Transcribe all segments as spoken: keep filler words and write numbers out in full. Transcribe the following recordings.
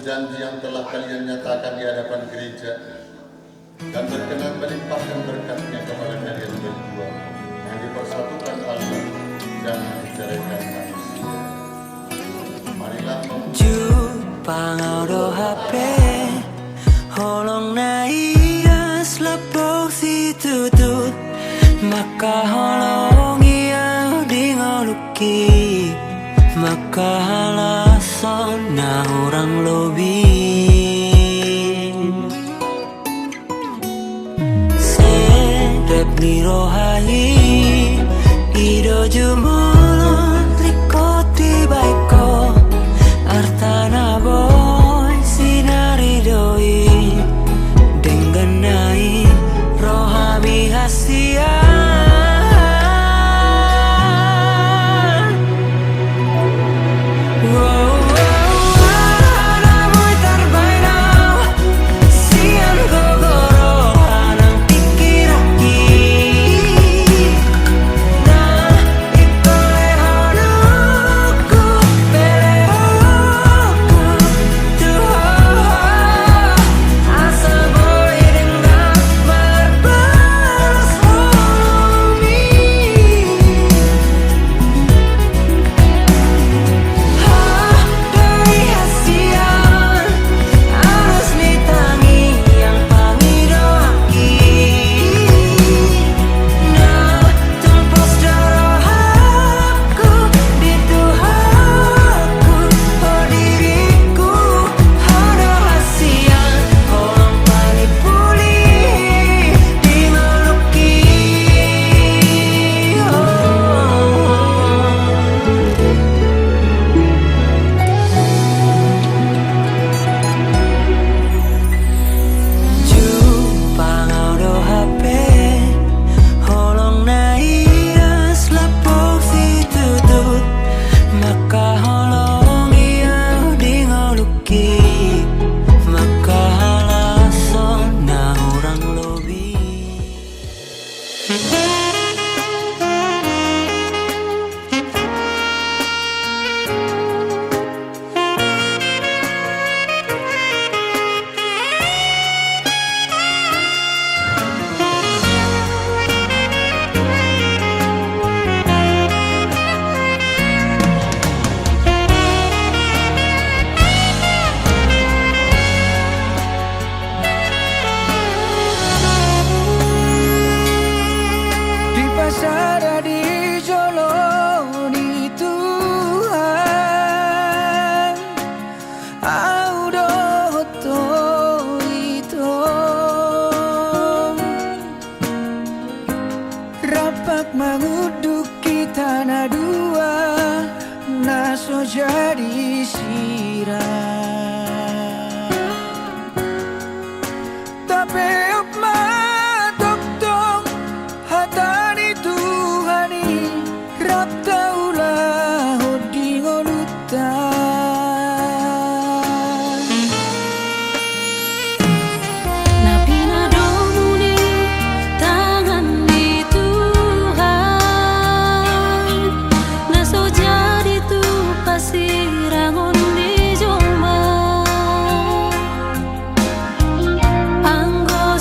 Janji yang telah kalian nyatakan di hadapan gereja dan berkenan melimpahkan berkatnya kepada kalian berdua yang dipersatukan Allah, jangan diceraikan manusia. Marilah mem- Jumpang au do hape holong na ias lambok situtu, mangkaholongi au di ngolungki, mangkahalason na hurang lobi. Sedap ni roha i, i do jumolo ringkot dibahen ho, arta na boi sinaridoi, denggan na i rohami hasian. Jumpang au do hape holong na ias lambok situtu, mangkaholongi au di ngolungki, mangkahalason na hurang lobi. Dipasada di jolo ni Tuhan au dohot ho ito, rap mangunduk hita na dua na so jadi sirang. Tapeop ma tongtong hata ni Tuhan i, rap taulahon di ngolunta. Na pinadomu ni tangan ni Tuhan, na so jadi tu pasirangon ni jolma. Anggo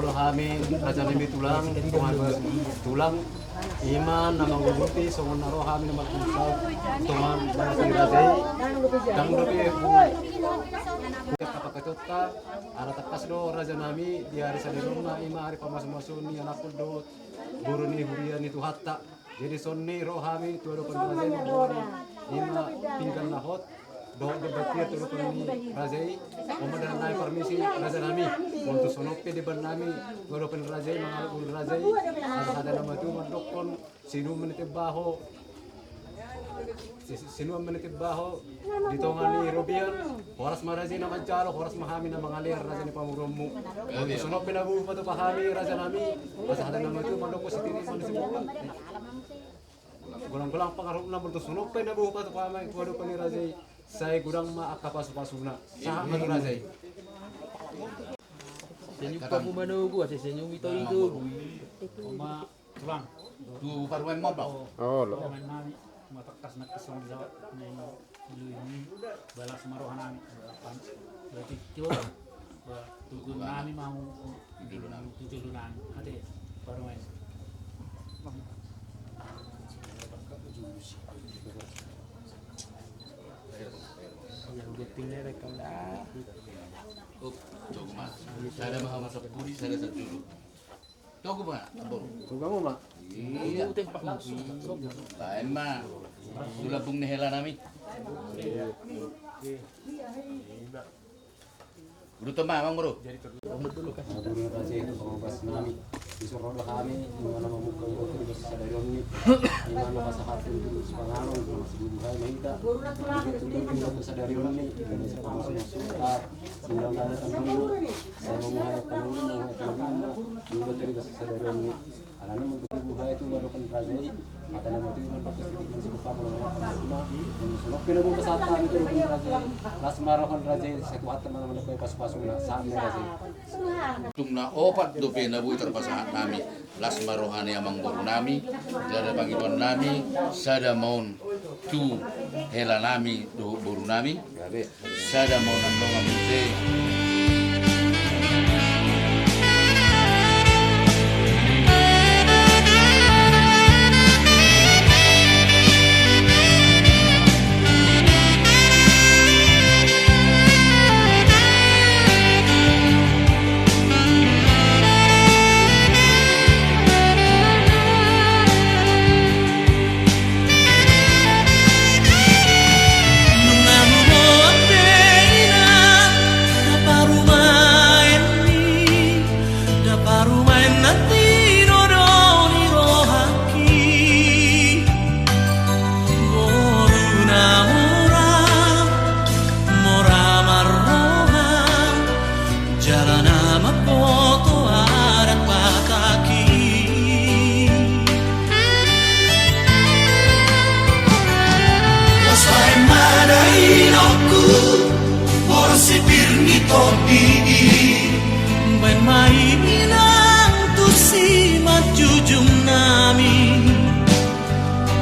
Olo hami, raja nami tulang, tulang, tulang, ima na mangulunti, songon na ro hami na markusa, songon na si raja i, tang dope, udah kapakatonta, ala tangkas do raja nami, di ari sadarionna, ima ari pamasu-masu ni anakkon dohot boru ni huria ni Tuhanta. Jadi songon i ro hami tu adopan raja i, ima pinggan na hot, dohot do batia tu adopan ni raja i, on ma dalan nami parmisi raja nami, on tu songon pe debat nami, tu adopan raja i, mangalap ulu raja i, asa hata na matua mandokkon, sinuan ma ni timbaho, si-, sinuan ma ni timbaho, di tonga ni robean, horas ma raja i na manjalo, horas ma hami na mangalean raja ni pamoruonmu. On tu songon pe na boru patupa hami, raja nami, asa hata na matua mandokkon sititi ma ni sibuka. Golang-golang pangarahutna, on tu songon pe na boru patupa hami, tu adopan ni raja i, sai godang ma angka pasu-pasuna, sahat ma tu raja i. Senyum kamu manogu, ase senyum ito-ito. Tulang. Tu parumaen ma, Bang. Oh, lo. Parumaen nami, ma tangkas nangkin songon jawab ni Lui ni balas ma roha nami. Berarti tiwara. Ba, tugu nami mau, tu julu nami. Ate, parumaen. Up, coba, Mas. Sada ma, Mas Puri, sada satu dulu. Togu ma, Ambo. Togu ma. Iya. Baen ma. Di lambung ni hela nami. Udah tama, Amang Bro. Jadi togu. Ambo dulu kan. Ambo dulu kan sih, Ambo pas nami. Di soro do hami, di mana mambuka uang di basa sadari on ni. Di mana masa hati itu sepangaruh, sama si bubu hai main tak. Di basa sadari on ni, di basa panas masuk. Sehingga nggak ada tanggung. Saya mau menghayat tanggung, menghayat tanggung. Dulu tadi basa sadari on ni. Alana untuk buha itu baru kan raja i, maka nama itu memang pasti sedikit masih lupa kalau mau apa semua. Dan selalu kena buka sata itu bukan raja i. Las ma roha ni raja i, satu hata mana mana kau pas-pas mana saat ni raja i. Tung na opat dope na boi tarpasahat nami. Las ma roha ni amang boru nami, sada pangidoan nami, sada ma on tu hela nami dohot boru nami. Sada ma on, andong, amang, te. Nunga huboan be, Inang, na parumaen i, na parumaen na tinodo ni rohangki. Boru na mora, mora marroha, jala na mamboto adat Batak i. Laos baen ma da inongku, boras sipir ni tondi i. Baen ma i, Inang, tu simanjujung nami.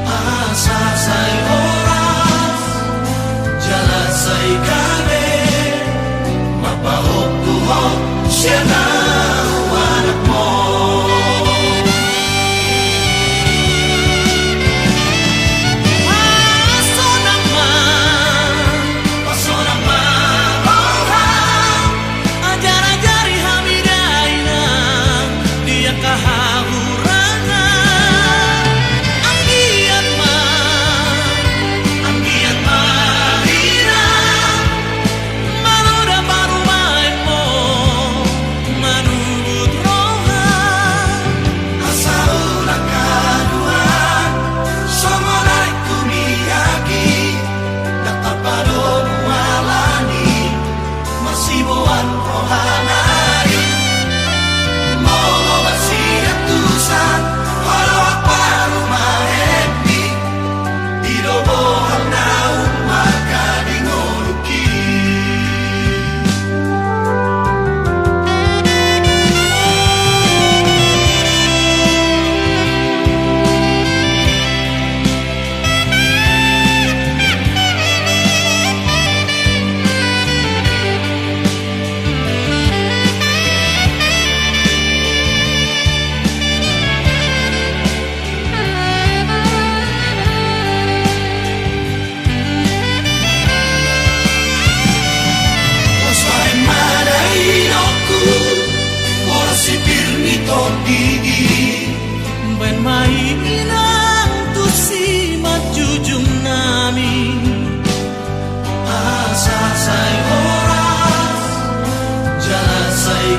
Asa sai horas, jala sai gabe, marpahompu ho sian au anakmu. Pasonang ma, pasonang ma roha. Ajar-ajari hami da, Inang, di angka hahurangan. Anggiat ma, anggiat ma, Inang, malo da parumaenmu,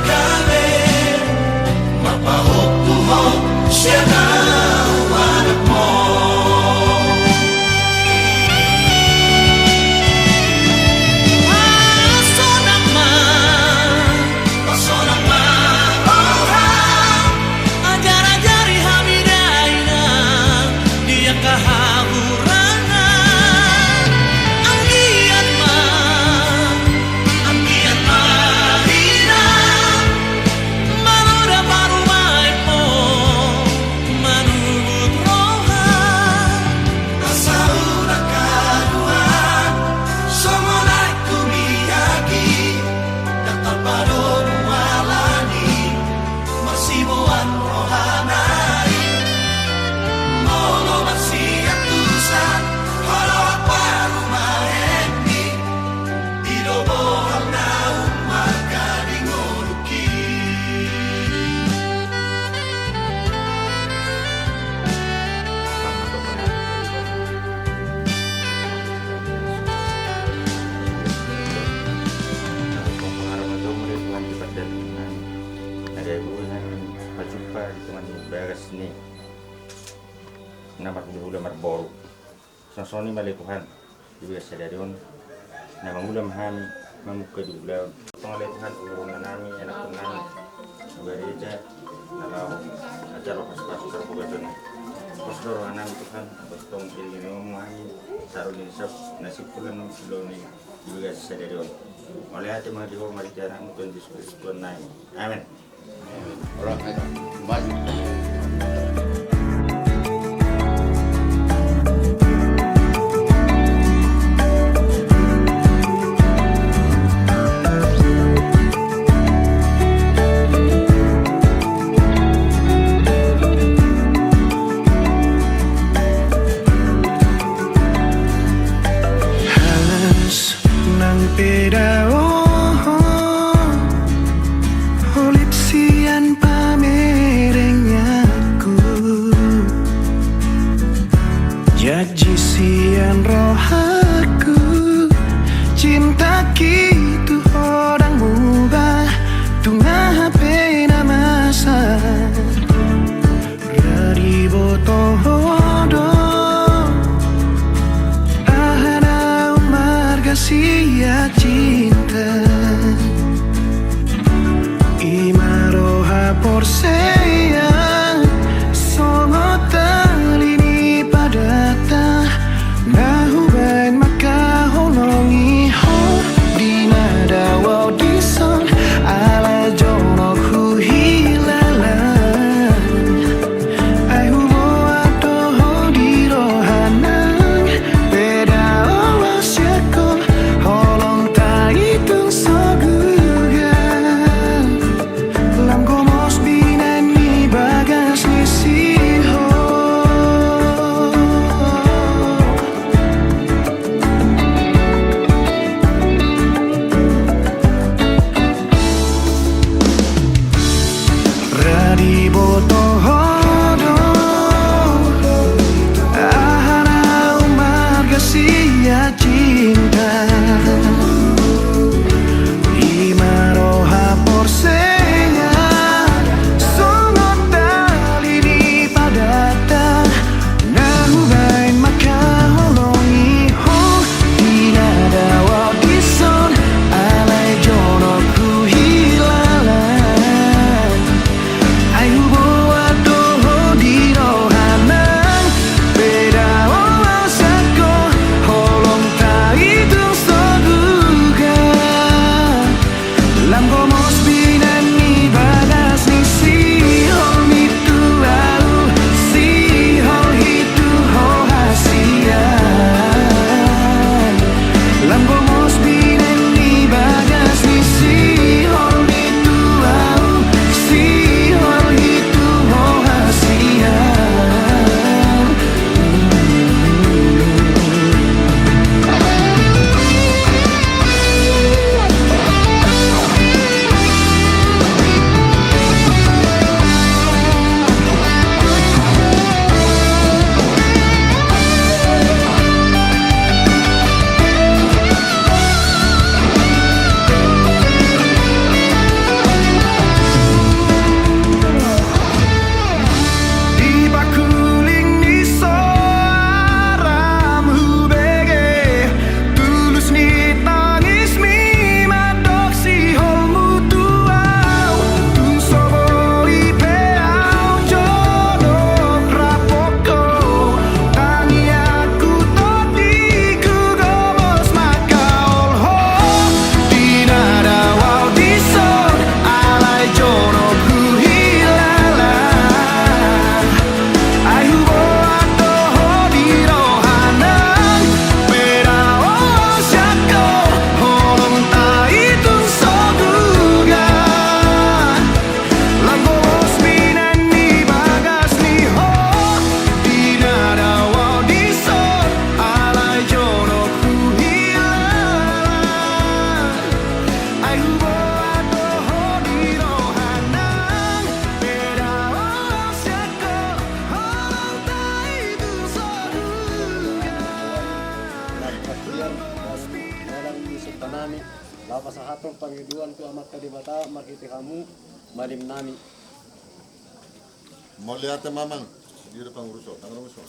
Dame ma pahompu ho sian ahu anakmu. Pasonang ma, pasonang ma roham, ajar-ajari hami dainang di angka hahurangan. Anggiat ma, anggiat ma hinan manoda parumaenmon, manugut roha. Asa unang kaduaan songon aek tu miak i, ndang tarpado do alani marsiboan roha nai. Molo marsiantusan ho do parumaenmi, i do bohal naung marga di ngolungki. Pengalaman jombre Tuhan di pardalanan. Na gabe hami pajumpa di tonga ni bagas ni na marhulahula marboru. Songon i ma ale Tuhan, di bagas sadari on, na mangula ma hami mamungka di ulaon. Tong ale Tuhan, urunan nami, anakkon nami, di gareja, na laho manjalo pasupasu parbagason. Pos do roha nami Tuhan, pos tong iringiringmu hami, sahat ro di na simpul nami di ulaon i di bagas sadari on. Mauliate ma di Ho marhite Anakmu Tuhan Jesus Kristus Tuhan nami. Amen. Nang pe dao ho, holip sian pamereng ni aku, janji sian rohaku, cintaku tu ho ndang mubah tung aha pe na masa. Ra diboto ho do aha naung marga sian cinta, i ma roha porsea songon tali ni padanta. Na hubaen mangkaholongi ho di na dao ahu dison, alai jonok huhilala. Ai huboan do ho di roha nang, pe dao ahu sian ho, holong taitung so guga. Lam gomos binaen ni bagas ni sihol. Ra diboto ho do aha naung marga sian cinta, i ma roha porsea songon tali ni padanta. Na hubaen mangkaholongi ho di na dao ahu dison, alai jonok huhilala. Ai huboan do ho di roha nang, pe dao ahu sian ho, holong taitung so guga. Lam gomos binaen ni bagas ni sihol, mitu ahu sihol, hitu ho hasian. Lam gomos binaen ni bagas ni sihol, mitu ahu sihol, hitu ho hasian. Amanta Debata, marhite hamu, malim nami. Mauliate ma amang. Dia ada pangurus, oh, pangurus, oh.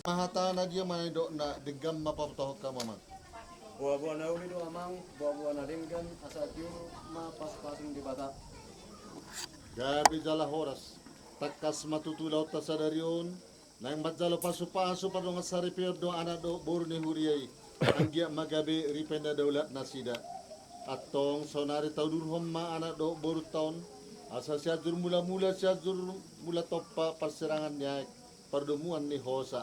Mahatana dia mana dok na denggan ma pabotohon hamu amang. Boaboa na uli do amang, boaboa na denggan, asa tiur ma pasupasu ni Debata. Gabe jala horas, tangkas ma tutu ulaonta sadari on, naeng manjalo pasupasu pardongan saripeon do anak dohot boru ni huria i, anggiat ma gabe ripe na daulat nasida. Antong saonari taudurhon ma anak dohot borunta on, asa Sianjur Mulamula, Sianjur Mulatompa, parsirangan ni aek, pardomuan ni hosa,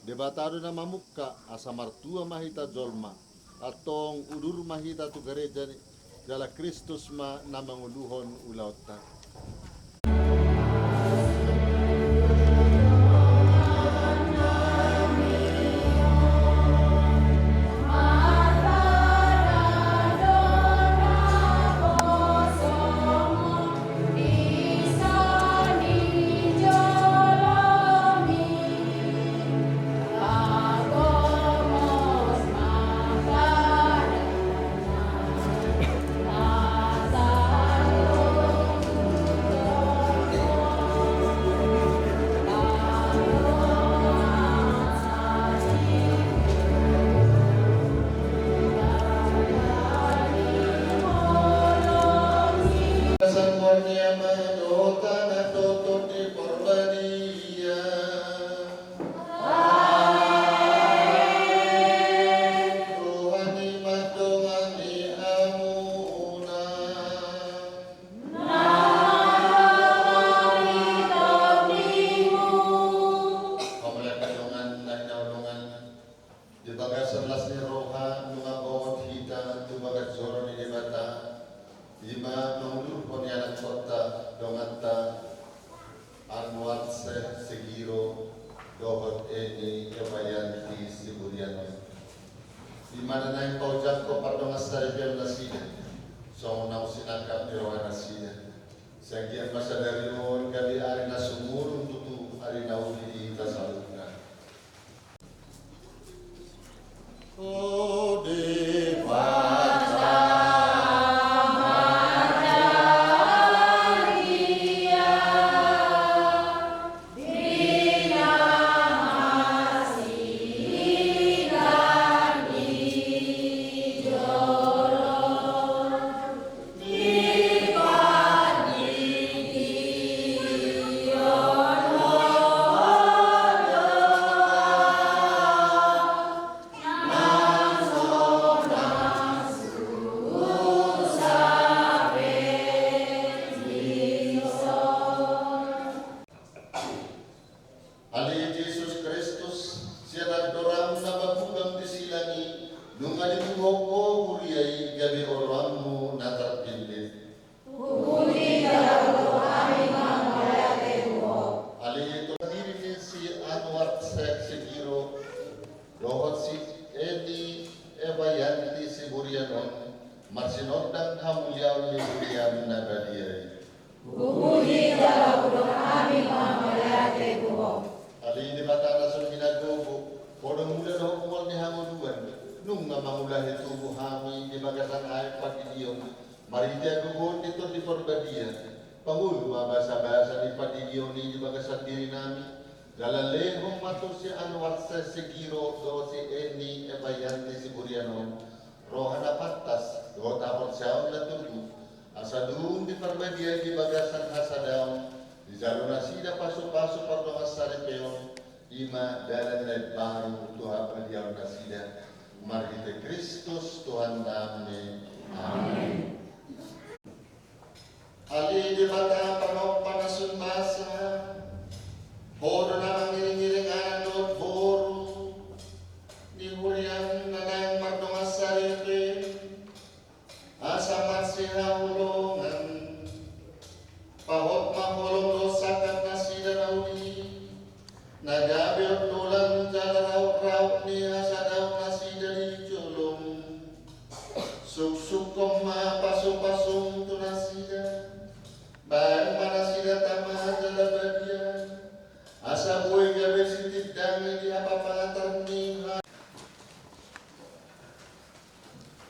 Debata do na mamungka, asa martua ma hita jolma. Antong udur ma hita tu gareja ni, jala Kristus ma na mangoluhon ulaonta. Sanggup ni ama dohot anak dohot Tondi Porbadia. Amen. Tuhan i ma mandongani hamuna. Hamulian dongan na hinaholongan. Di bagasan las ni roha nunga bongot hita tu bagas joro ni Debata, i ma mangudurhon ianakhonta donganta Anwar Syekh Segiro dohot Eni Evayanti Siburian on. I ma na naeng paojangkon pardongan saripeon nasida, songon naung sinangkap ni roha nasida. Sai anggiat ma sadari on gabe ari na sumurung tutu ari na uli di hita saluhutna. Ale Jesus Kristus, sian andoranMu na mamugang di silang i, nunga ditubuhon Ho huria i gabe oloanMu na tarpillit. Puji jala udoh hami mangulahon tu Ho. Ale tu diri ni si Anwar Syekh Segiro dohot si Eni Evayanti Siburian on, marsinondang hamuliaon ni huriaM na badia i. Puji jala udoh hami mangulahon tu Ho. Ale Debata na so hinagogo, Ho do mula dohot mual ni hangoluan, nunga mangulahi tubu hami di bagasan aek pandidion, marhite hagogoon ni Tondi Porbadia, pangolu ma basabasa ni pandidion i di bagasan diri nami, jala lehon ma tu si Anwar Syekh Segiro dohot si Eni Evayanti Siburian on, roha na pantas, dohot haporseaon na turpuk, asa dung diparbadiai di bagasan hasadaon, dijalo nasida pasupasu pardongan saripeon, i ma dalan na imbaru tu habadiaon nasida, marhite Kristus Tuhannami. Amen. Ale Debata panompa na sun basa, Ho do na mangiringiring anak dohot boru ni huriaM na naeng mardongan saripe, asa marsihaholongan. Pahot ma holong dohot sangkap nasida na uli, na gabe ondolan jala raotraot ni hasadaon nasida di joloM. Suksukkon ma pasupasuM tu nasida, baen ma nasida tama jala badia, asa boi gabe sitindangi di hapapatar ni ha-,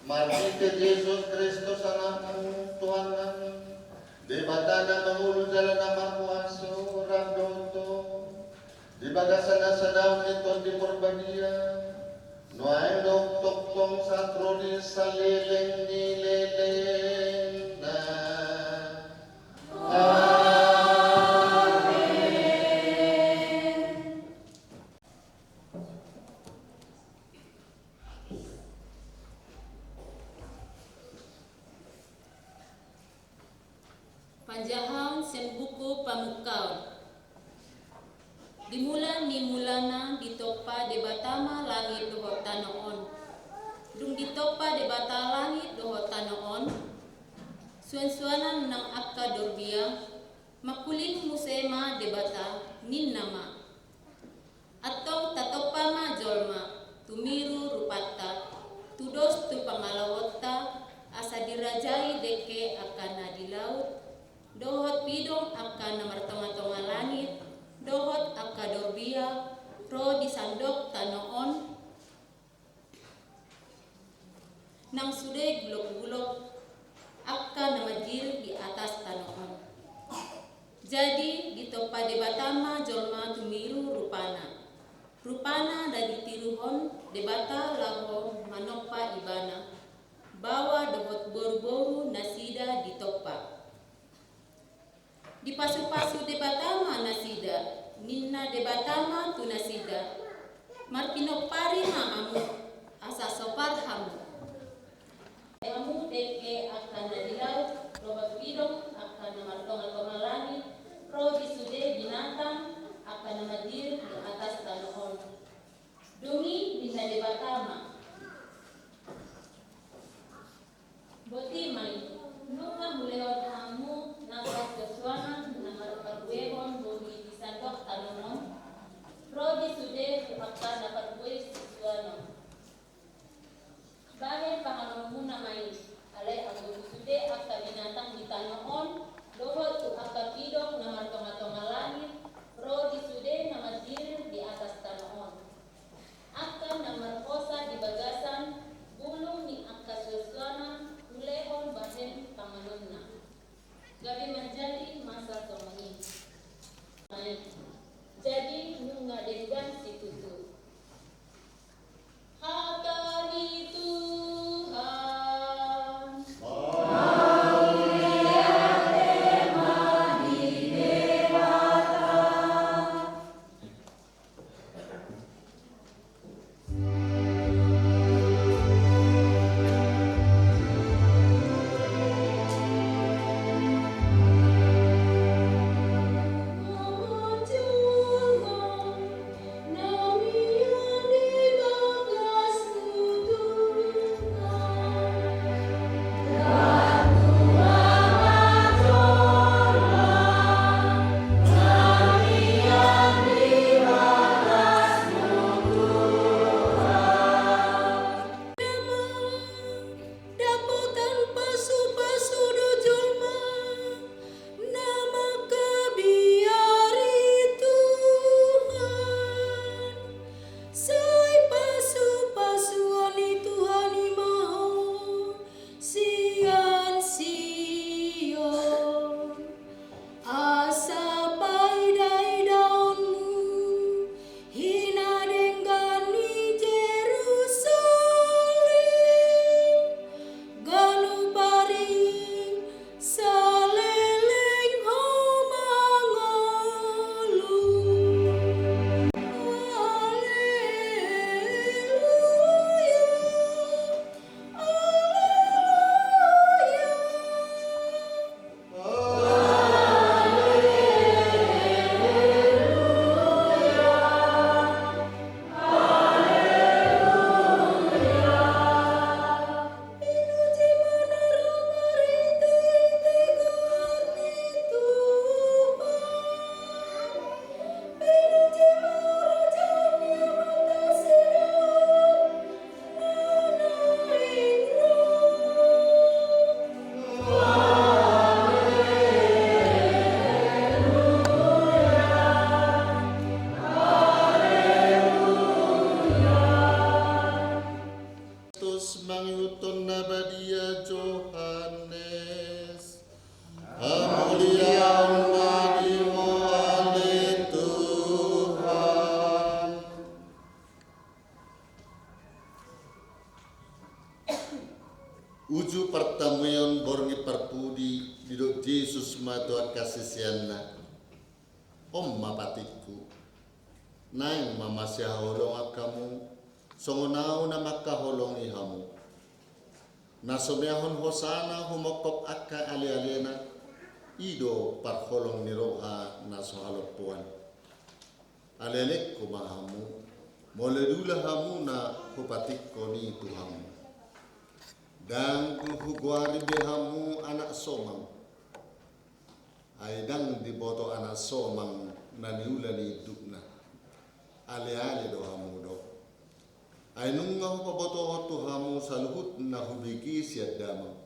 marhite Jesus Kristus Anakmu, Tuhan nami, Debata na mangolu jala na markuaso, rap dohot Ho, di bagasan na sadaon ni Tondi Parbadia, nuaeng dohot tongtong sahat ro di saleleng ni lelengna. Amen. Panjahaon sian buku Pamungkaon. Di mula ni mulana ditompa Debata ma langit dohot tano on. Dung ditompa Debata langit dohot tano on, suansuanan nang angka dorbia, mangkuling muse ma Debata, ninna ma: Antong tatompa ma jolma, tumiru rupanta, tudos tu pangalaonta, asa dirajai dengke angka na di laut, dohot pidong angka na martongatonga langit, dohot angka dorbia ro di sandok tano on, nang sude gulokgulok angka na manjir di atas tano on. Jadi ditompa Debata ma jolma tumiru rupana. Rupana na ditiruhon Debata laho manompa ibana, baoa dohot boruboru nasida ditompa. Dipasupasu Debata ma nasida, ninna Debata ma tu nasida: Marpinompari ma hamu, asa sopar hamu. Hamu dengke angka na di laut, dohot pidong angka na martongatonga langit, ro di sude binatang angka na manjir di atas tano on. Dung i ninna Debata ma: Boti ma i, nunga hulehon hamu nang parsuansuanan na marparbuehon bohi di sandok tano on, ro di sude tu angka na parbue suansuanon. Bahen panganonmuna ma i, alai anggo tu sude Jesus ma tu angka siseanna: On ma patikku. Naeng ma masihaholongan hamu, songon ahu na mangkaholongi hamu. Na so meahon hosana humongkop angka alealena, i do parholong ni roha na so halompoan. Alealengku ma hamu, molo diula hamu na hupatikko i tu hamu. Ndang hugoari be hamu anak somang. Ai ndang diboto anak somang na niula ni indukna. Aleale do hamu do. Ai nunga hupabotohon tu hamu saluhut na hubege sian damang.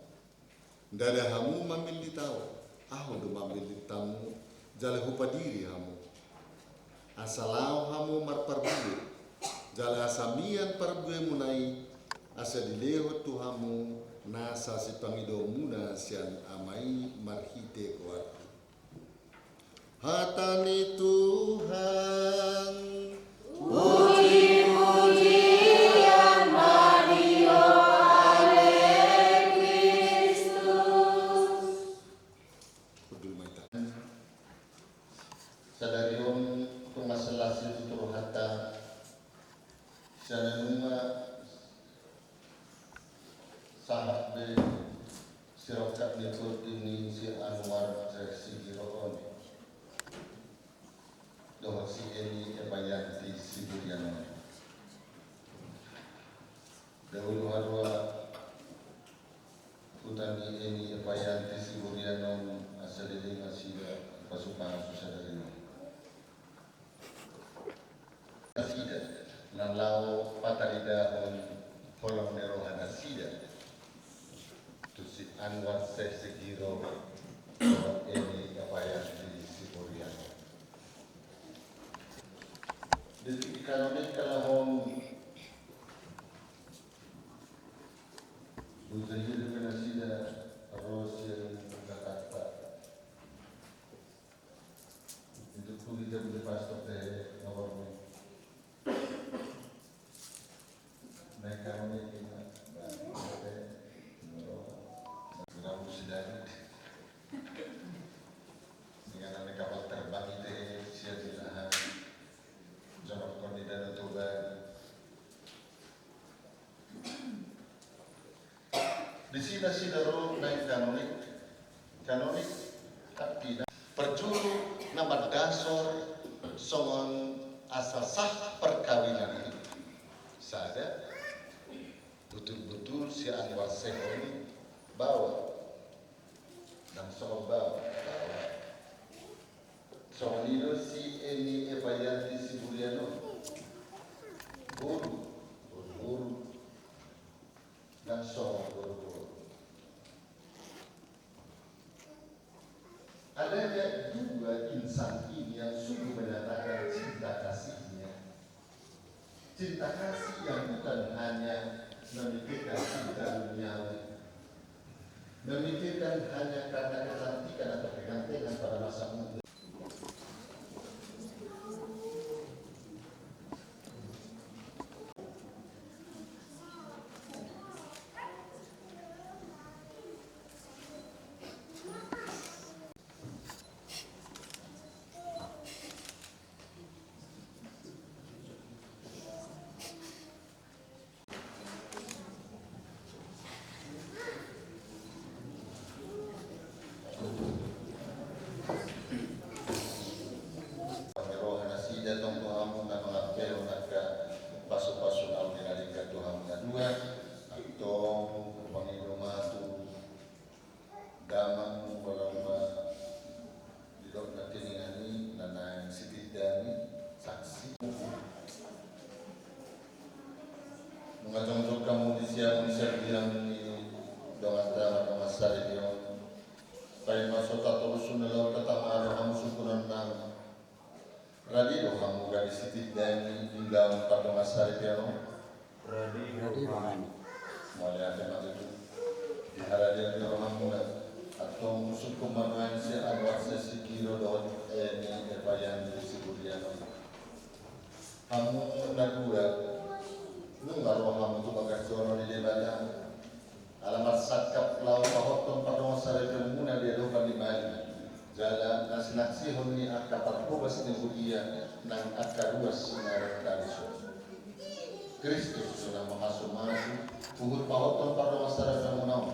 Ndada hamu mamillit ahu, ahu do mamillit hamu, jala hupadiri hamu. Asa laho hamu marparbue, jala asa mian parbuemuna i, asa dilehon tu hamu nasa sipangidoonmuna sian Ama i marhite goarhu. Hata ni Tuhan. Puji-pujian ma di Ho ale Kristus. Hundul ma hita. Sadari on tung mansai las situtu rohanta. Sian na nunga sahat be sirongkap ni portibi ni si Anwar Syekh Sigiro on dohot si Eni Epayanti Siburian on. Dahulu haroa huta ni Eni Epayanti Siburian on asa dilehon nasida pasupasu sadari on. Nasida na laho pataridahon holong ni roha nasida tu si Anwar Syekh Sigiro dohot Eni Epayanti Siburian. Di tingki kanonik kalahon bujahir pe nasida ro sian Jakarta. Itu pun kita beli pastor teh nomor ni. Naik kami ini. Nah, kita nomor. Kenapa mesti dari? Dengan naik kapal terbang itu siap ditahan. Jangan kau di Danau Toba. Disi nasida ro naeng kanonik, kanonik artina parjolo na mandasor songon asa sah parkawinan i. Sada, butul-butul si Anwar Syekh on i baoa. Ndang songon baoa, baoa. Songon i do si Eni Epayanti Siburian on. Boru, boru-boru. Ndang songon boru-boru. Adanya dua insan ini yang sungguh menyatakan cinta kasihnya. Cinta kasih yang bukan hanya memikirkan cinta duniawi, memikirkan hanya karena kecantikan atau kegantengan pada masa muda. Pangidoan nasida tong tu hamu na mangampehon angka pasupasu na uli na denggan tu hamu na dua, antong pangido ma tu damang molo ma didok na tinangan i na naeng sitindang i saksi. Nunga jongjong hamu di siamun sian bilang ni donganta mardongan saripeon. Paima so tatorushon na laho tama do hamu sungkunnami. Rade do hamu gabe sitindang i di ulaon pardongan saripeon on? Rade do hamu. Mauliate ma tutu. Di haradeon ni rohamuna, antong sungkun ma nuaeng si Anwar Syekh Sigiro dohot Eni Epayanti Siburian on. Hamu na dua, nunga ro hamu tu bagas joro ni Debata ala marsangkap laho pahothon pardongan saripeonmuna di adopan ni Maria. Naksihon ni angka parhobas ni huria nang angka ruas na rentalis on. Kristus do na mamasumasu, huhut pahothon pardongansaripeonmuna on,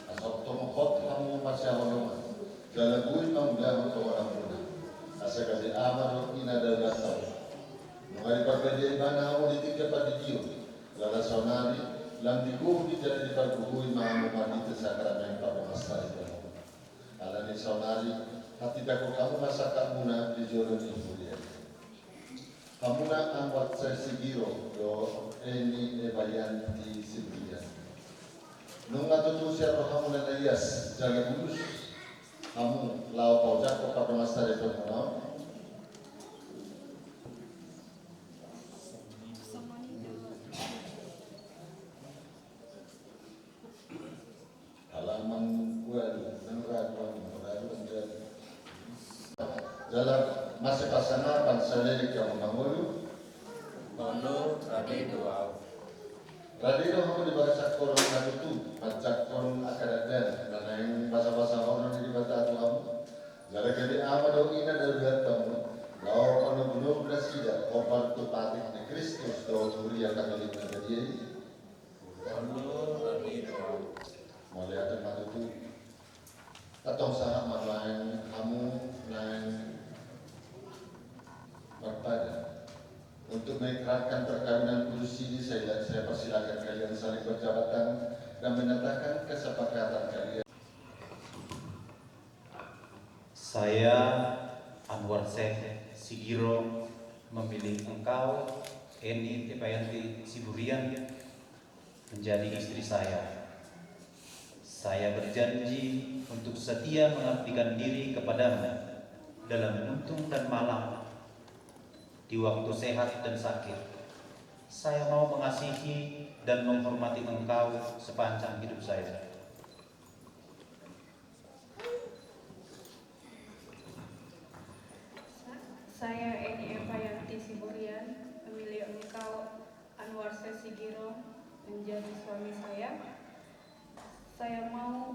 asa tongtong hot hamu marsihaholongan, jala boi mangulahon tongatongamuna, asa gabe ama dohot ina daulanta on. Nunga diparbadia ibana hamu di tingki pandidion, jala saonari lam digohi jala dipargogoi ma hamu marhite sakramen pardongansaripeon on. Alani saonari, hatindangkon hamu ma sangkapmuna di jolo ni huria i. Hamuna Anwar Sae Sigiro dohot Eni Evalianti Siburian, nunga tutu sian rohamuna na ias jala bulus hamu laho paojakhon pardongansaripeonmuna on? Halaman ualu, nang ragu hamu, ragu anjali. Jala masipasangapan saleleng hamu mangolu. Molo rade do ahu. Rade do hamu di bagasan horong na tutu, manjangkon angka dakdanak na naeng basabasahon ni Debata tu hamu. Jala gabe ama dohot ina daulanta on, laho panogunogu nasida hombar tu patik ni Kristus dohot huria Katolik na badia i. Mauliate ma tutu. Antong sahat ma nuaeng hamu naeng marpadan. Untuk mengikrarkan perkawinan kudus ini, saya, saya persilakan kalian saling berjabat tangan dan menyatakan kesepakatan kalian. Saya, Anwar Syekh Sigiro, memilih engkau, Eni Epayanti Siburian, menjadi istri saya. Saya berjanji untuk setia mengabdikan diri kepadamu dalam untung dan malang, di waktu sehat dan sakit. Saya mau mengasihi dan menghormati engkau sepanjang hidup saya. Saya, Eni Epayanti Siburian, memilih engkau, Anwar Syekh Sigiro, menjadi suami saya. Saya mau,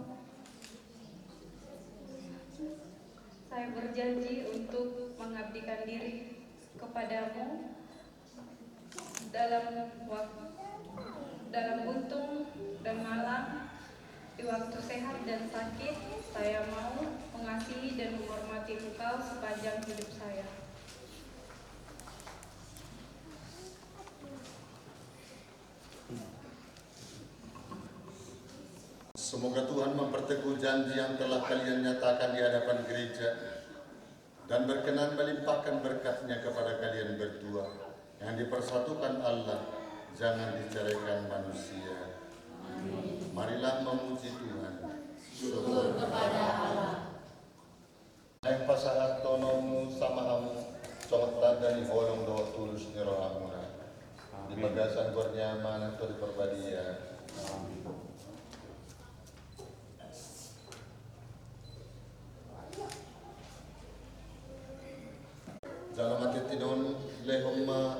saya berjanji untuk mengabdikan diri kepadamu dalam wak-, dalam untung dan malang, di waktu sehat dan sakit, saya mau mengasihi dan menghormati engkau sepanjang hidup saya. Semoga Tuhan memperteguh janji yang telah kalian nyatakan di hadapan gereja dan berkenan melimpahkan berkat-Nya kepada kalian berdua. Yang dipersatukan Allah, jangan diceraikan manusia. Marilah memuji Tuhan. Syukur kepada Allah. Naeng pasahathononmu sama hamu songon tanda ni holong dohot tulus ni rohamuna di bagasan goar ni Ama, Anak, Tondi Porbadia. Jalo ma tintin on, lehon ma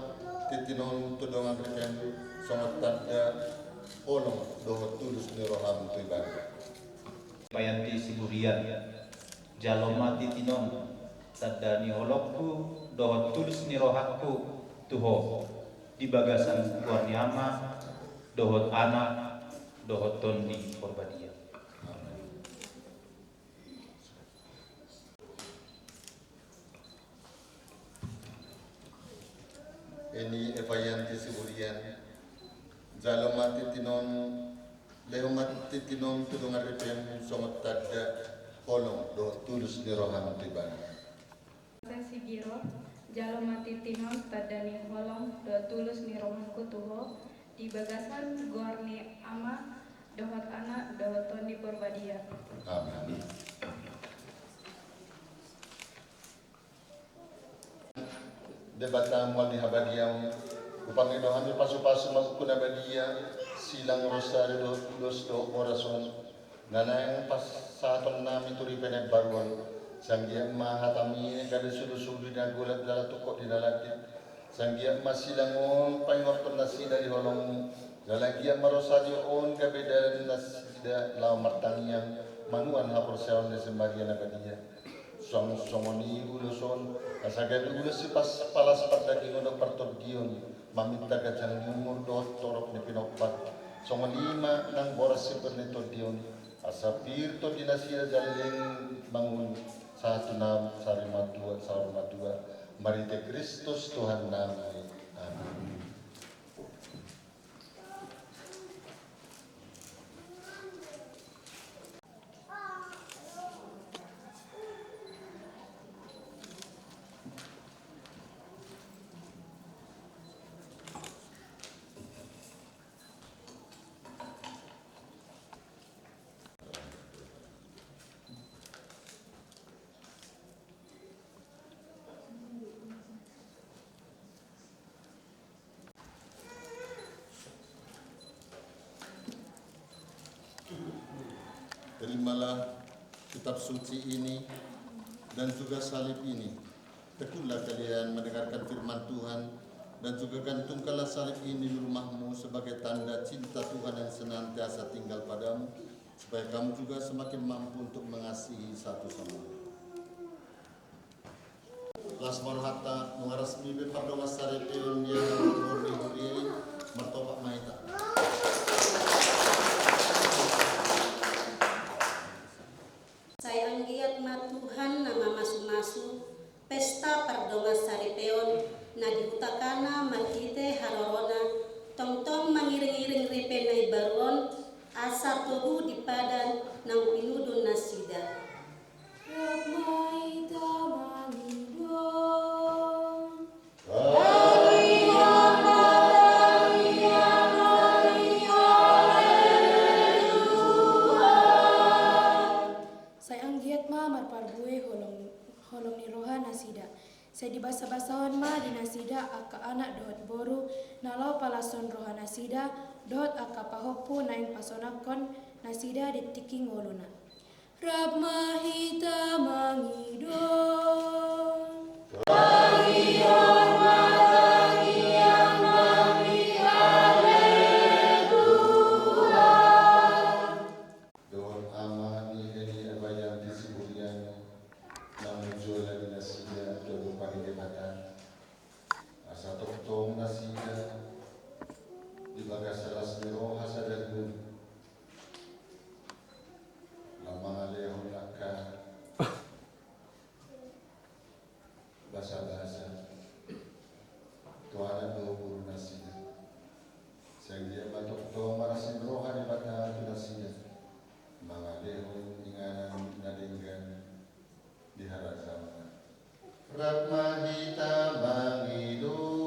tintin on tu dongan ripem songon tanda holong dohot tulus ni roham tu ibana. Payanti Siburian, jalo ma tintin on tanda ni holongku dohot tulus ni rohangku tu ho di bagasan goar ni Ama dohot Anak dohot Tondi Porbadia. Eni Epayanti Siburian, jalo ma tintin on, lehon ma tintin on tu dongan ripem songon tanda holong dohot tulus ni roham tu ibana. Saya Sigiro, jalo ma tintin on tanda ni holong dohot tulus ni rohangku tu ho di bagasan goar ni Ama dohot Anak dohot Tondi Porbadia. Amin. Debata mual ni habadiaon, hupangido hami pasupasu ma buku na badia, silang, rosari dohot ulos dohot boras on, na naeng pasahaton nami tu ripe na imbaru on. Sai anggiat ma hatami gabe sulusulu di na golap jala tungkot di na landit. Sai anggiat ma silang on paingothon nasida di holongmu, jala anggiat ma rosari on gabe dalan nasida laho martangiang manuan haporseaon ni sian badia na badia. Suang songon i ulos on, asa gabe ulos sipalas-palas pardagingon dohot partondion, maminta ganjang ni umur dohot torop ni pinompar. Songon i ma nang boras sipir ni tondion, asa pir tondi nasida jala leleng mangolu sahat tu na sari matua, saur matua, marhite Kristus Tuhannami. Amin. Terimalah kitab suci ini dan juga salib ini. Tekunlah kalian mendengarkan firman Tuhan, dan juga gantungkanlah salib ini di rumahmu sebagai tanda cinta Tuhan yang senantiasa tinggal padamu, supaya kamu juga semakin mampu untuk mengasihi satu sama lain. Las ma rohanta, nunga resmi be pardongansaripeon di hita na marboru di huria i. Martopak ma hita. Sai anggiat ma Tuhan na mamasumasu pesta pardongansaripeon na di huta Kana marhite harorona, tongtong mangiringiring ripe na imbaru on, asa togu di padan naung pinudun nasida. Rap ma hita mangido. Sai anggiat ma marparbue holong, holong ni roha nasida. Sai dibasabasahon ma di nasida angka anak dohot boru na laho palashon roha nasida, dohot angka pahompu naeng pasonangkon nasida di tingki ngoluna. Rap ma hita mangido. Tangiang ma, tangiang nami, ale Tuhan. Dohot ama ni Heni Abayanti Siburian, naung jala di nasida togu pangidebatan. Asa tongtong nasida di bagasan las ni roha sadari on lam mangalehon angka basabasa tu anak dohot boru nasida. Sai anggiat ma tongtong marlas ni roha Debata tu nasida mangalehon inganan na denggan di harajaon. Rap ma hita mangido.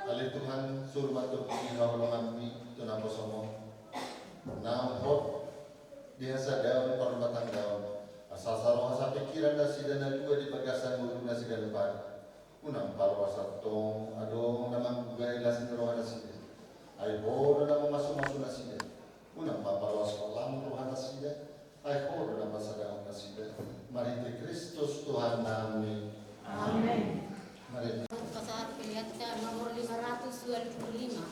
Ale Tuhan, suru ma tondi haholonganmi tu naposom on. Naung hot di hasadaon parrumatanggaon, asa saroha sapingkiran nasida na dua di bagasan ngoluna siganup ari. Unang paloas antong adong na manggugai las ni roha nasida. Ai Ho do na mamasumasu nasida. Unang ma paloas ho lam roha nasida. Ai Ho do na pasadahon nasida. Marhite Kristus Tuhannami. Amen. Mari. Pasahat pilihan nomor lima ratus dua puluh lima.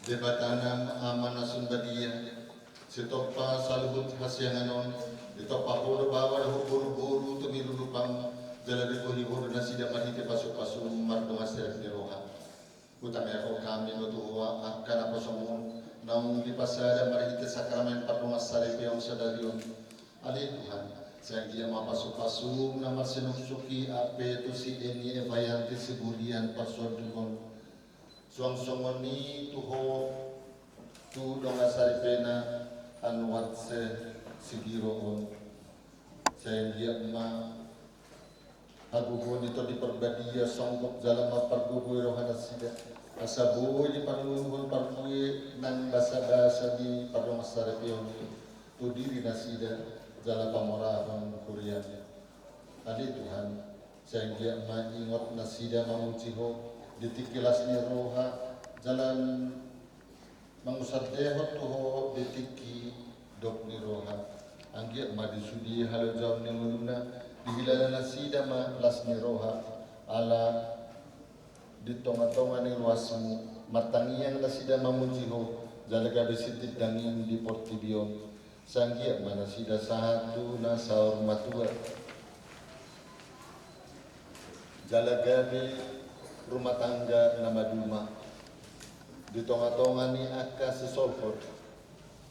Debatana Ama na sun badia, sitompa saluhut hasiangan on, ditompa Ho do baoa dohot boruboru tu miru lupam, jala dibohi Ho do nasida marhite pasupasum mardongan serep ni roha. Hutangihon hami ma tu Ho angka naposom-Mu, naung dipasada marhite sakramen pardongansaripeon sadari on. Ale Tuhan, sai anggiat ma pasupasum na marsinuksuk i ampe tu si Eni Evayanti Siburian parsonduk on, suang songon i tu Ho, tu dongan saripena Anwar Syekh Sigiro on. Sai anggiat ma hagogoon ni Tondi Parbadia songgop jala mampargogoi rohanasida, asa boi diparluluhon parbue nang basabasa ni pardongansaripeon i tu dirinasida jala pamorahon huriaM. Ale Tuhan, sai anggiat ma ingot nasida mamuji Ho di tingki las ni roha, jala mangusandehon tu Ho di tingki dok ni roha. Anggiat ma di sude halojaon ni ngoluna, dihilala nasida ma las ni roha, ala di tongatonga ni ruasMu martangiang nasida mamuji Ho, jala gabe sitindangin di portibi on. Sai anggiat ma nasida sahat tu na saur matua, jala gabe rumah tangga na maduma di tongatonga ni angka sisolhot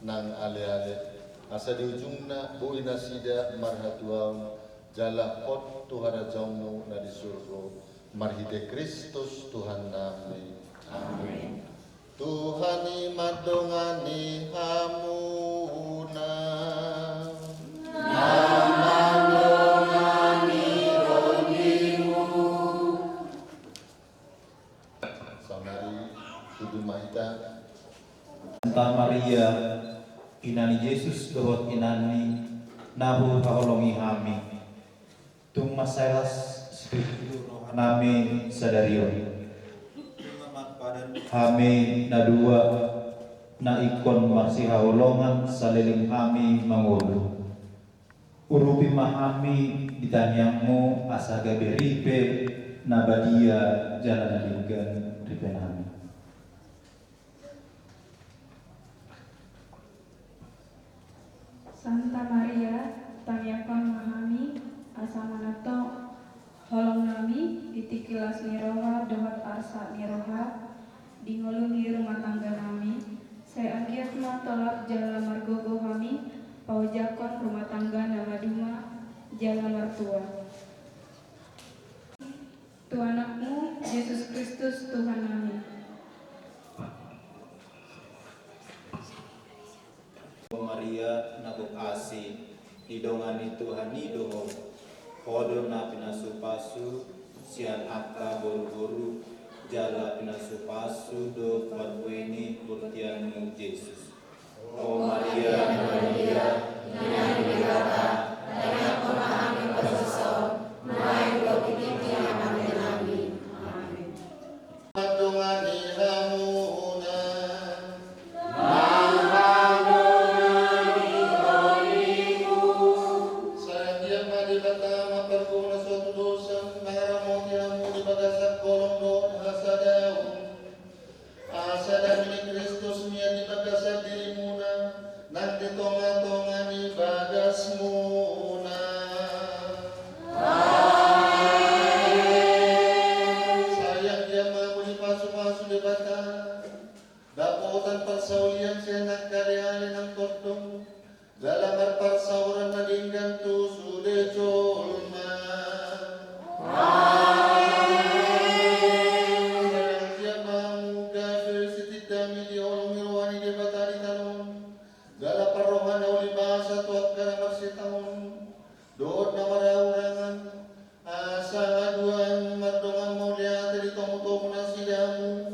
nang aleale, asa di ujungna boi nasida marhatuaon jala hot tu harajaonMu na di surgo, marhite Kristus Tuhannami. Amen. Tuhan i mandongani hamuna. Mandongani ronggingmu. Saonari tudu ma hita. Santa Maria, ina ni Jesus dohot inanNi, na huhaholongi hami. Tung mansai las sipitu rohanami sadari on. Hami na dua, na ingkon marsihaholongan saleleng hami mangolu. Urupi ma hami di tangiangMu asa gabe ripe na badia jala na denggan ripenami. Santa Maria, tangiangkon ma hami asa manat holongnami di tingki las ni roha dohot arsak ni roha di ngolu ni rumah tangganami. Sai anggiat ma tolap jala margogo hami paojakhon rumah tangga na maduma jala martua. Tu AnakMu, Jesus Kristus, Tuhannami. O Maria, na gok asi, didongani Tuhan i do ho. Ho do na pinasupasu sian angka boruboru, jala pinasupasu do parbue ni bortianMu, Jesus. O Maria na badia, ina ni Debata, tangiangkon ma hami pardosa on, nuaeng dohot di tingki hamateannami. Amen. Mandongani hamuna. Sai anggiat ma Debata, na parguna suatu dosa, mangaramoti hamu di bagasan holong dohot hasadaon. Asa dame ni Kristus mian di bagasan dirimuna, nang di tongatonga ni bagasmuna. Amen. Sai anggiat ma hamu dipasupasu Debata, dapotan parsaulian sian angka aleale nang tondong, jala marparsaoran na denggan tu sude jolma. Amen. Sai anggiat ma hamu gabe sitindangin di holong ni roha ni Debata di tano on, jala parroha na uli basa tu angka na marsitaon dohot na marhahurangan, asa haduan mardongan mauliate di tomutomu nasida hamu,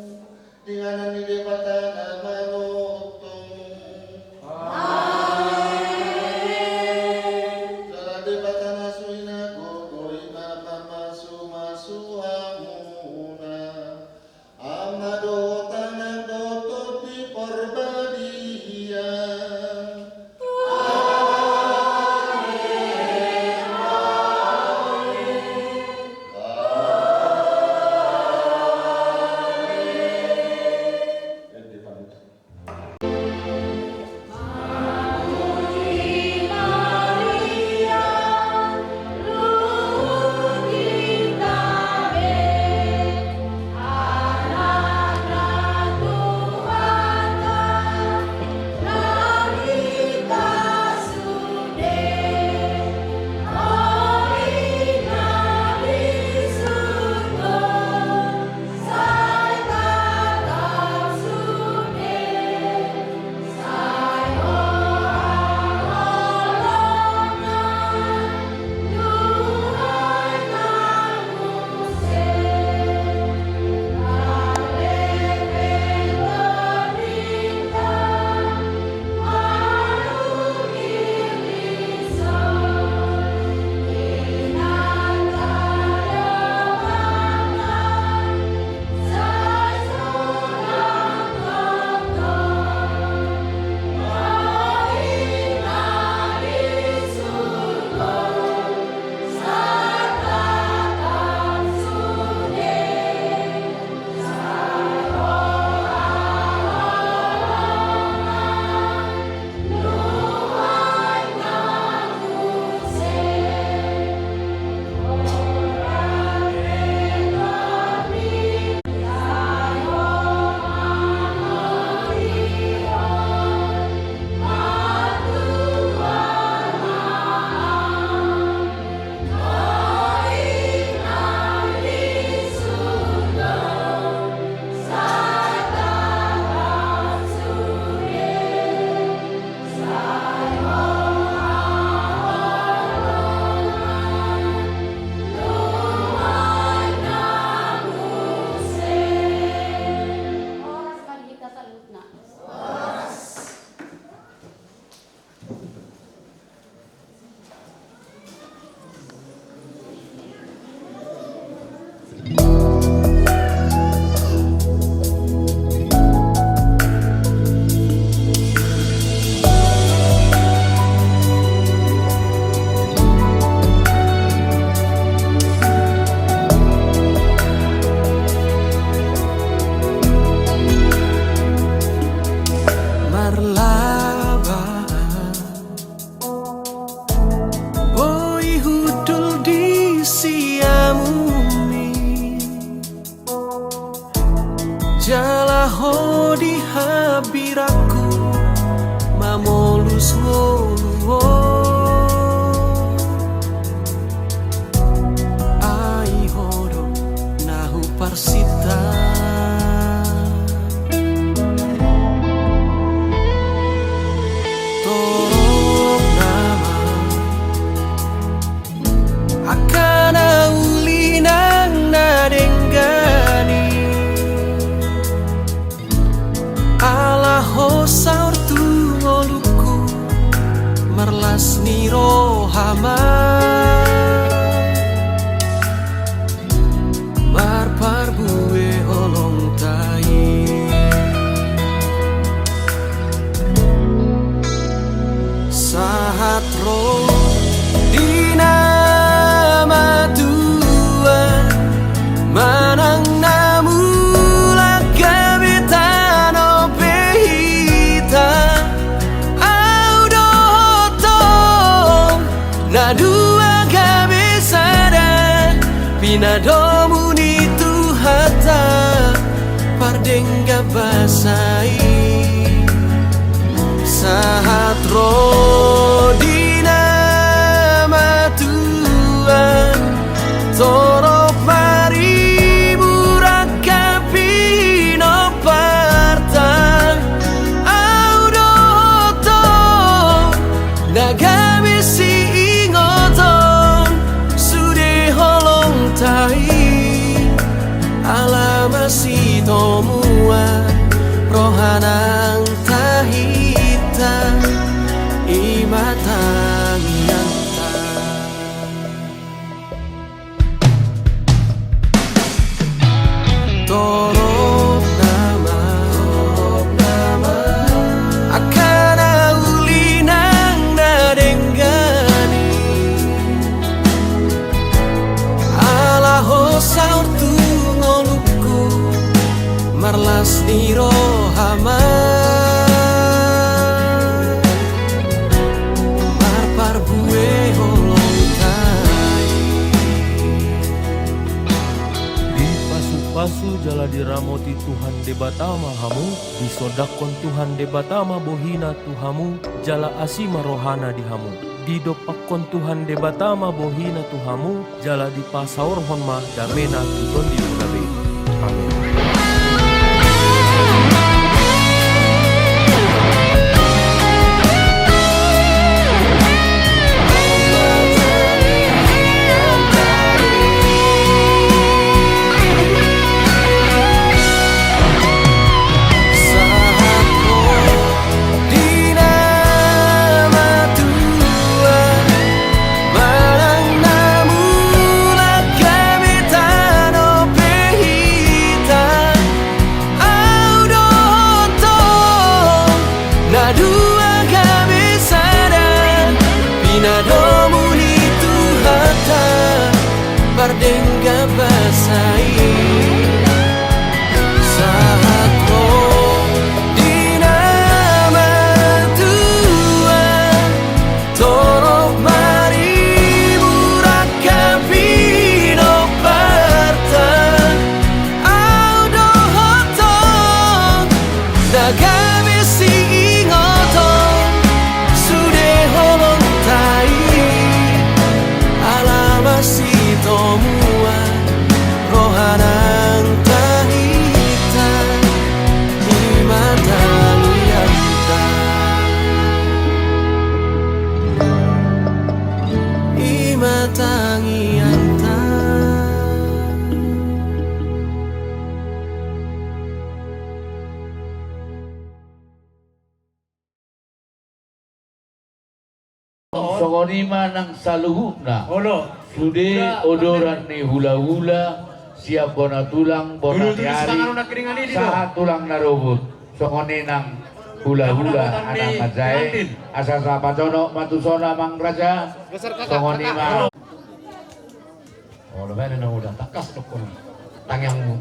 di inganan ni Debata na manongtong. Amen. Jala Debata na so hinagogoi ma mamasumasu hamuna. Ama dohot Anak dohot Tondi Parbadia. Amen. Amen. Ende panutup. Hambirangku mamolus ngolu on, ai Ho do na huparsinta. Torop nama angka na uli nang na denggan i. Ala Ho saor tu ngolungku, marlas ni roha ma marparbue holongta i. Sahat ro di na matua, manang na mulak gabe tano pe hita, au dohot ho na dua gabe sada, pinadomu ni Tuhanta pardenggan basa i. Sahat ro di na matua, torop maribur angka pinomparta, au dohot ho na gabe siingoton sude holongta i. Ala masitomuan roha nang tahinta, i ma tangiangta. Torop nama angka na uli nang na denggan i. Ala Ho saor tu ngolungku, marlas ni roha ma marparbue holongta i. Dipasupasu jala diramoti Tuhan Debata ma hamu, disondangkon Tuhan Debata ma bohina tu hamu, jala asi ma rohana di hamu. Didompakkon Tuhan Debata ma bohina tu hamu, jala dipasaorhon ma damena tu tondimuna be. Amen. Sahat ro di na matua, manang na mulak gabe tano pe hita, au dohot ho na dua gabe sada, pinadomu ni Tuhanta pardenggan basa i. Sahat ro di na matua, torop maribur angka pinomparta, au dohot ho na gabe siingoton sude holongta i. Ala masitomuan roha nang tahinta, i ma tangiangta. I ma tangiangta. Songon i ma nang saluhutna. Olo. Sude odoran ni hulahula, sian bona tulang, bona ni ari, sahat tulang na robur. Songon i nang hulahula, anak manjae, asa sapajonok ma tu son amang raja. Songon i ma. Olo, baen na uda, tangkas dokkon tangiangmu.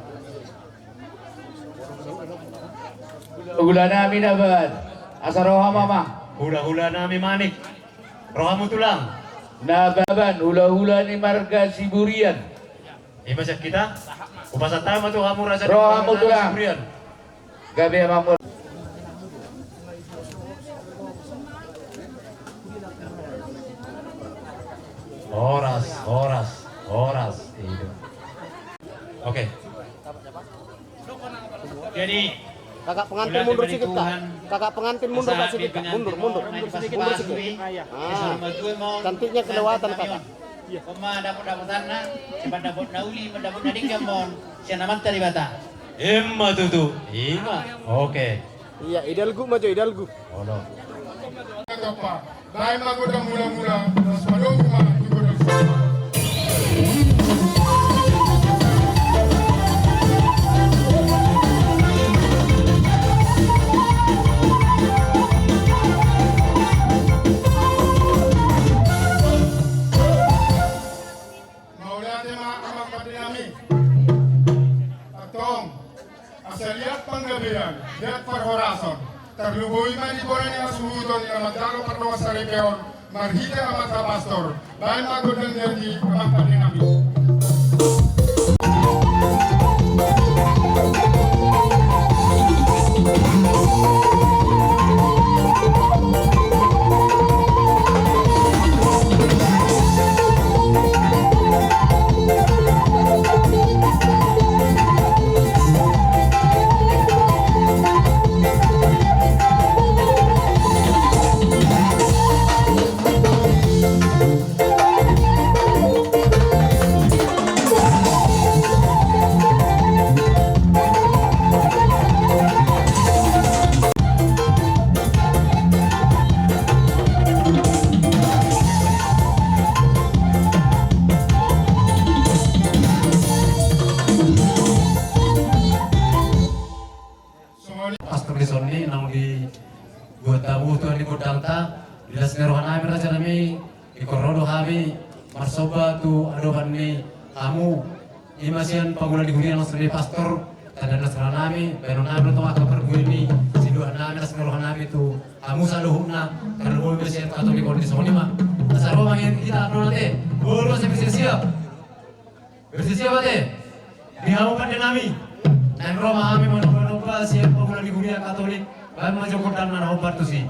Hulahulanami na baban, asa ro hamu amang. Hulahulanami manik, ro hamu tulang. Na baban, hulahula ni marga Siburian. Ima sian hita, hupasahat ma tu hamu raja ni marga Siburian. Gabe amang boru. Horas, horas, horas. Itu. Oke. Jadi, kakak pengantin mundur sedikit, Kak. Kakak pengantin mundur, Kak, sedikit, Kak. Mundur, mundur. Mundur sedikit. Ah. Cantiknya kelewatan, Kakak. Ima dapot-dapotanna, sian dapot na uli, ima dapot na denggan ma on sian Amanta Debata. Ima tutu, ima. Oke. Iya, idalgu ma jo, idalgu. Olo. Baen ma gondang mula-mula, laos padomu ma tu gondang soma. Mauliate ma amang pande nami. Antong, asa liat panggabean, liat parhorason, tarlumobi ma di bona ni hasuhuton na manjalo pardongansaripeon marhite amanta pastor. Baen ma gondang janji amang pande nami. Pastor di son i naung dibuat hamu tu anak ni gondangta, di las ni roha nami, raja nami, ingkon ro do hami marsomba tu adopan ni hamu. Ima sian pangula ni huria na songon i pastor, tanda las ni roha nami, baenon nami do tong angka parbue ni sidohot nami, las ni roha nami tu hamu saluhutna, tarlumobi ma sian Katolik on di songon i ma. Asa ro ma hita, ro ma ate. Boru, asa bersiap-siap. Bersiap-siap ate. Di hamu pande nami. Naeng ro ma hami manomba-nomba sian pangula ni huria Katolik. Baen ma jo gondangna na hombar tusi.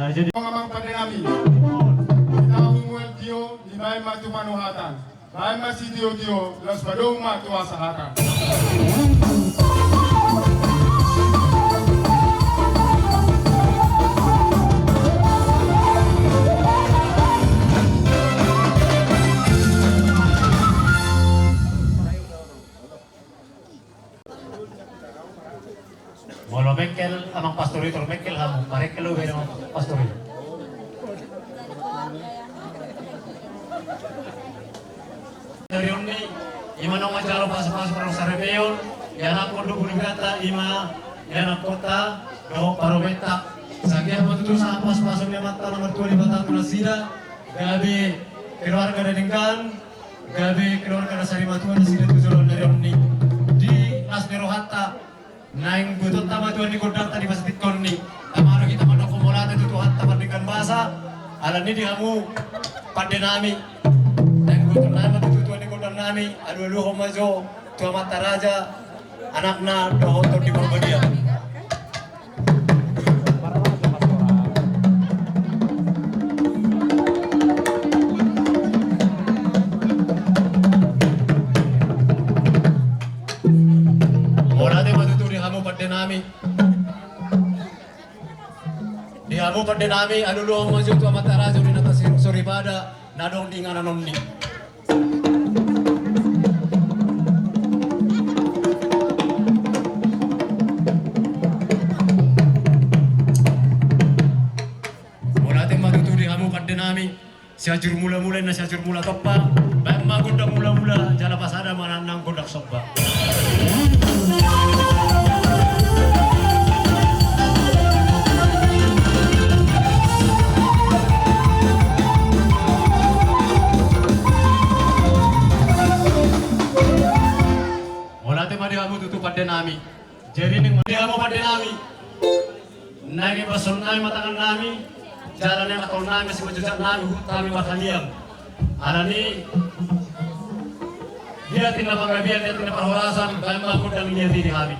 Jadi, amang pande nami, di tahu mual tio, dibaen ma tu panuhatan. Baen ma sitio-tio, laos padomu ma tu hasahatan. Molo mengkel amang pastor i, tor mengkel hamu, marengkel do baen amang pastor i. Dari on ni, ima naung manjalo pasu-pasu pardongansaripeon, ianakhon do boru ni hurianta, ima Ianakhonta dohot parumaenta. Sai anggiat ma tutu sahat pasupasu ni Amanta na martua Debata tu nasida, gabe keluarga na denggan, gabe keluarga na sarimatua nasida tu joloan ni ari on. Di las ni rohanta, naeng botoonta ma tuan ni gondangta di basa tingki on. Tama do hita mandok mauliate tu Tuhanta pardenggan basa. Alani di hamu pande nami, naeng botoonnami ma tutu tuan ni gondang nami, alualuhon ma jo tu Amanta Raja, Anakna dohot Tondi Parbadia. Mauliate ma tutu di hamu pande nami. Di hamu pande nami, alualuhon ma jo tu Amanta Raja, di na tasiruk soripada na adong di inganan on ni. Mauliate ma tutu di hamu pande nami. Siajur mulamula, inna siajur mula tompa. Baen ma gondang mulamula, jala pasada ma nang gondang somba. Mauliate ma di hamu tutu pande nami. Jadi naeng di hamu pande nami. Naeng ibason nami ma tangan nami, jala naeng ibason nami ma simanjujak nami, huhut hami marhaliang. Alani dia tinda panggabean, dia tinda parhorasan, baen ma gondang ni ateatea di hami.